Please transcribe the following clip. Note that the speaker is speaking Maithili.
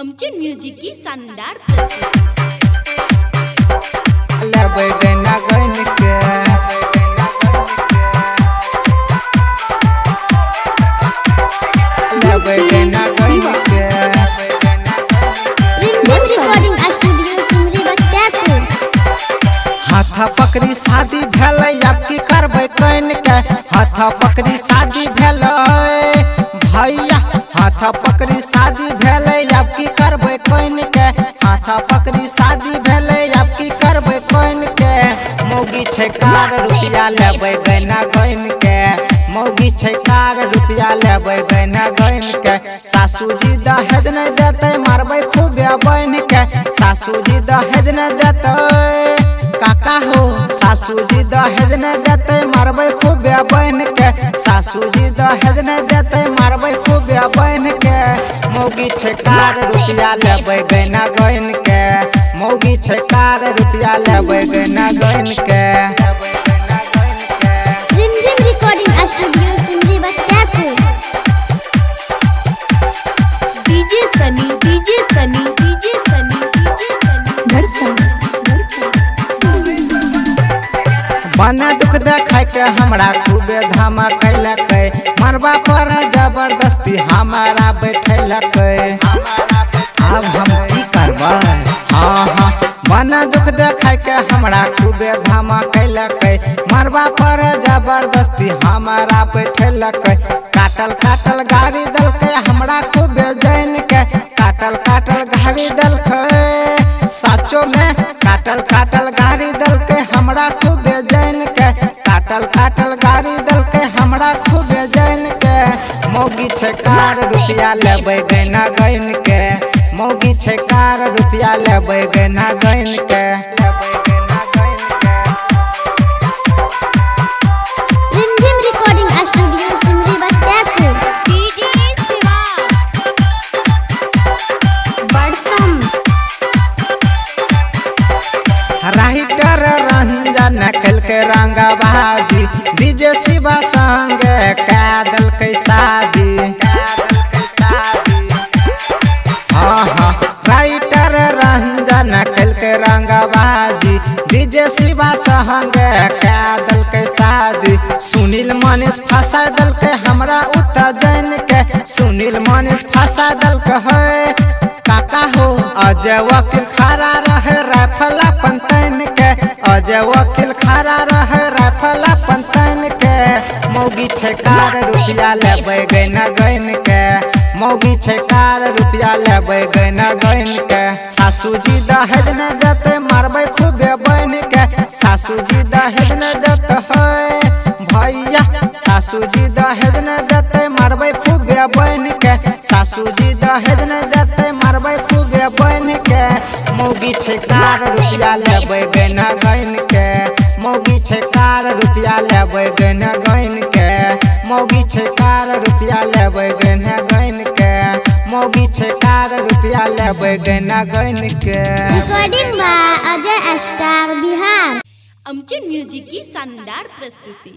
अमचन म्यूजिक की शानदार प्रस्तुति। लेबै गैना गैन के, लेबै गैना गैन के। रिमझिम रिकॉर्डिंग स्टूडियो सिमरी बख्तियारपुर। हाथ पकड़ी शादी भेलै अब की करबै can के, हाथ पकड़ी शादी भेलै भैया, हाथ पकड़ी शादी भेलै अब की करबै can के, हाथ पकड़ी शादी भेलै अब की करबै can के। मौगी छै कार रुपया लेबै गैना गैन के, मौगी छै कार रुपया लेबै गैना गैन के। सासूजी दहेज नहि देतै मारबै खूबे बनि के, सासूजी दहेज नहि देतै काका हो, सासूजी दहेज नहि देतै मारबै खूबे बनि के, सासूजी दहेज नहि देतै मारबै खूबे बनि के। मौगी छै कार रुपया लेबै गैना गैन के, मौगी छै कार रुपया लेबै गैना गैन के। Rimjhim recording studio Simri Bakhtiyarpur. DJ Sunny, DJ Sunny, DJ Sunny, DJ Sunny. बना दुख देखाय के हमरा खूबे धामा कैलकै, मरबा पर जबरदस्ती हमारा बैठेलकै। अब हम की करबै, हाँ हाँ। बना दुख देखाय के हमरा खूबे धामा कैलकै, मरबा पर जबरदस्ती हमारा बैठेलकै। काटल काटल गाड़ी देलकै हमरा खूबे जान के, काटल काटल गाड़ी देलकै साचो में, काटल काटल गाड़ी देलकै हमरा खूबे जान के, काटल काटल गाड़ी देलकै हमरा खूबे जान के। मौगी छै कार रुपया लेबै गैना गैन के, मौगी छै कार रुपया लेबै गैना गैन के। Rimjhim recording studio Simri Bakhtiyarpur. DJ Shiva Barsam. Writer Ranjan कलकै रंगबाजी, डीजे शिवा संगे कै देलकै शादी। हाँ हाँ। राइटर रंजन कलकै रंगबाजी, डीजे शिवा संगे कै देलकै शादी। सुनील मनीष फंसा देलकै हमरा उता जान के, सुनील मनीष फंसा देलकै है काका हो। अजय वकील खड़ा रहे राइफल अपन तैन के, अजय वकील खड़ा रहे राइफल अपन तैन के। मौगी छै कार रुपया लेबै गैना गैन के, मौगी छै कार रुपया लेबै गैना गैन के। सासूजी दहेज नहि देतै मारबै खूबे बनि के, सासूजी दहेज नहि देतै भैया, सासूजी दहेज नहि देतै मारबै खूबे बनि के, सासूजी दहेज नहि देतै मारबै खूबे बनि के। मौगी छै कार रुपया लेबै गैना गैन के, मौगी छै कार रुपया लेबै गैना गैन के, मौगी छै कार रुपया लेबै गैना गैन के, मौगी छै कार रुपया लेबै गैना गैन के। Recording by Ajay star Bihar. Amchan music की शानदार प्रस्तुति।